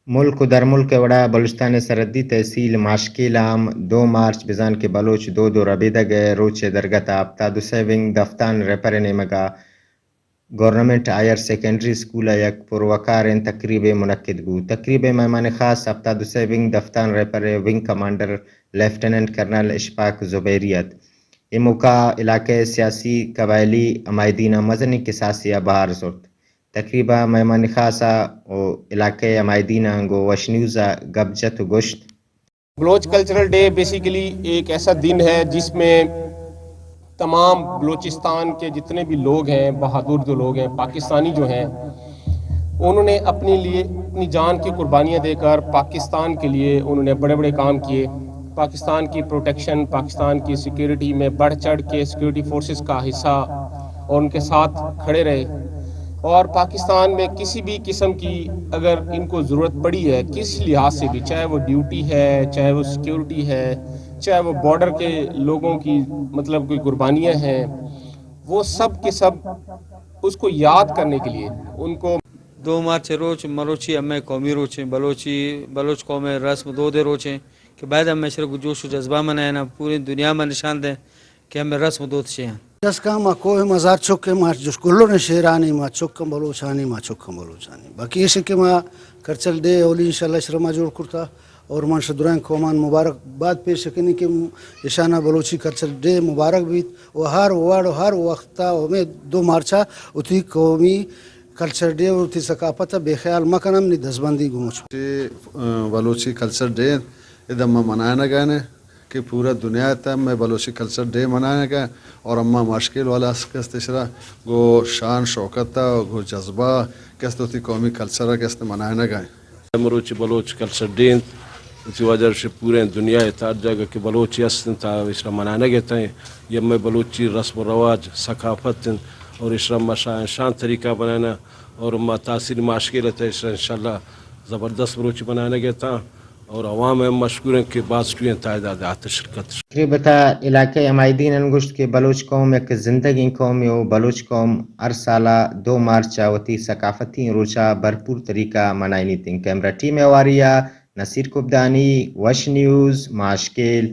ملک و درملک ء وڑا بلوچستان ء سرحدی تحصیل ماشکیل ء ہم دو مارچ بزان کہ بلوچ دود و ربیدگ ء روچ ء درگت ء ہپتاد و سے ونگ دفتان ریپر ء نیمگ ء گورنمنٹ ہائر سیکنڈری اسکول ء یک پروکاریں تقریبے منعقد بوت۔ تقریب ء مہمان خاص ہپتاد و سے ونگ دفتان ریپر ء wing commander lieutenant colonel Ashfaq Zuberi ات۔ اے موقع ء علاقہ ء سیاسی قبائلی ہمائدیناں مزنیں کساسے ء بہار زرت۔ تقریب ء مہمان خاص ء و علاقہ ء ہمائدیناں گوں وش نیوز ء گپ جت و گوشت۔ بلوچ کلچرل ڈے بیسیکلی ایک ایسا دن ہے جس میں تمام بلوچستان کے جتنے بھی لوگ ہیں، بہادر جو لوگ ہیں، پاکستانی جو ہیں، انہوں نے اپنے لیے اپنی جان کی قربانیاں دے کر پاکستان کے لیے انہوں نے بڑے بڑے کام کیے۔ پاکستان کی پروٹیکشن، پاکستان کی سیکیورٹی میں بڑھ چڑھ کے سیکیورٹی فورسز کا حصہ اور ان کے ساتھ کھڑے رہے۔ اور پاکستان میں کسی بھی قسم کی اگر ان کو ضرورت پڑی ہے کس لحاظ سے بھی، چاہے وہ ڈیوٹی ہے، چاہے وہ سیکیورٹی ہے، چاہے وہ بارڈر کے لوگوں کی مطلب کوئی قربانیاں ہیں، وہ سب کے سب اس کو یاد کرنے کے لیے ان کو دو مارچ ء روچ مروچی ہمے قومی روچیں، بلوچی، بلوچ قوم ء رسم دود ء روچیں کہ باید ہمے شرک جوش و جذبہ منائیناں، پوری دنیا میں نشان دیں کہ ہمے رسم دود چے ہیں۔ جس کا ما کوہ مزار چک ما جوش گلو نے شیرانی ما چک بلوچانی ما چک بلوچانی۔ باقی ایش کہ ما کلچرل ڈے اولی انشاءاللہ شرما جوڑ کرتا اور من شدرائیں قومان مبارک باد پیش کنی کہ اشانہ بلوچی کلچرل ڈے مبارک بیت و ہر وڑ و ہر وقت ہمیں دو مارچا اتی قومی کلچر ڈے اور اتی ثقافت بے خیال مکنم نی دزبندی گموچ۔ بلوچی کلچر ڈے ادا ما منائنگ ء کہ پورا دنیا ء تہ مئے بلوچی کلچر ڈے منائنگ ء اور اما ماشکیل والا است کست اشرا گو شان شوکت ء گو جذبہ کست وتی قومی کلچر ء کست منائنگ ء۔ مروچی بلوچ کلچر ڈے انت، وتی وجہ ش پوریں دنیا ء ہر جاگہ کہ بلوچی است انت، تا اشرا منائنگ ء تہ یہ مئے بلوچی رسم و رواج، ثقافت انت اور اشرا ما شان، شان طریقہ بنائنا اور ما تحصیل ماشکیل ء تہ اشرا انشاءاللہ زبردست مروچی بنائنگ ء تہ۔ اور عوام ء ہم مشکور انت کہ باز ٹوئیں تعداد ء آتش شرکت۔ تقریب ء تہ علاقہ ء ہمائدینان گوشت کہ بلوچ قوم یک زندگیں قومے و بلوچ قوم ہر سال ء دو مارچ ء وتی ثقافتی روچ ء بھرپور طریقہ ء منائینیت انت۔ کیمرہ ٹیم ء ہواری ء نصیر کبدانی، وش نیوز، ماشکیل۔